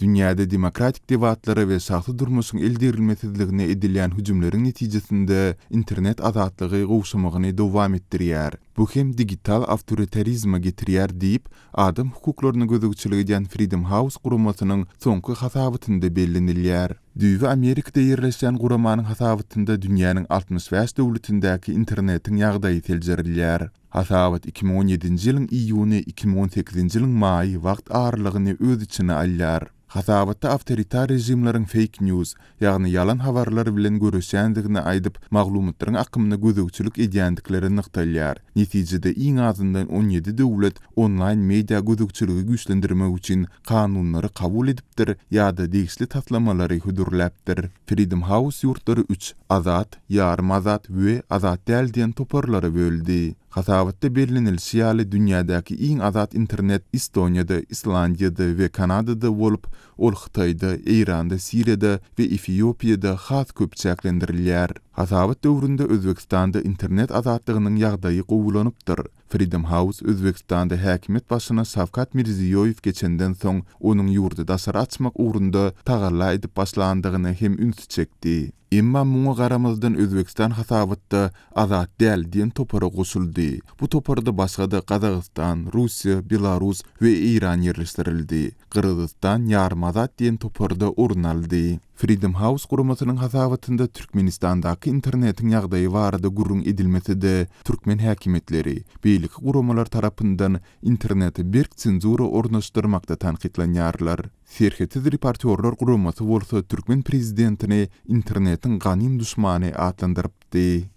Dünýäde demokratik debatlara we şahsy durmuşyň eldegrilmesizligine edilýän hüjümleriň netijesinde internet azatlygy gowşamagyny dowam etdirýär. Bu hem digital awtoritarizme getirýär diýip, adam hukuklaryna gözegçilik edýän Freedom House guramasynyň soňky hasabatynda bellenilýär. Düýbi Amerikada ýerleşýän guramanyň hasabatynda dünýäniň 65 döwletindäki internetiň ýagdaýy seljerilýär. Hasabat 2017-nji ýylyň iýuny, 2018-nji ýylyň maýy wagt aralygyny öz içine alýar. Hasabatda awtoritar režimleriň fake news, ýagny ýalan habarlar bilen göreşýändigini aýdyp, maglumatlaryň akymyna gözegçilik edýändikleri nygtalýar. Netijede iň azyndan 17 döwlet onlaýn media gözegçiligi güýçlendirmek üçin kanunlary kabul edipdir ýa-da degişli taslamalary hödürläpdir. Freedom House ýurtlary üç, azat, ýarym azat we azat däl diýen toparlara böldi. Hasabatda bellenilişi ýaly, dünýädäki iň azat internet Estoniýada, Islandiýada we Kanadada bolup, ol Hytaýda, Eýranda, Siriýada we Efiopiýada has köp çäklendirilýär. Hasabat döwründe Özbegistanda internet azatlygynyň ýagdaýy gowulanypdyr. Freedom House Özbegistanda häkimiýet başyna Şawkat Mirziýoýew geçenden soň, onuň ýurdy daşary açmak ugrunda tagalla edip başlandygyna hem ünsi çekdi. Emma muňa garamazdan Özbegistan hasabatda azat däl diýen topara goşuldy. Bu toparda başga-da Gazagystan, Russiýa, Belarus we Eýran ýerleşdirildi. Gyrgyzystan ýarym azat diýen toparda orun aldy. Freedom House guramasynyň hasabatynda Türkmenistandaky internetiň ýagdaýy barada gürrüň edilmese-de, türkmen häkimiýetleri, beýleki guramalar tarapyndan internete berk senzura ornaşdyrmakda tankytlanýarlar. Serhetsiz reportýorlar guramasy bolsa türkmen prezidentini internetiň ganym duşmany atlandyrypdy.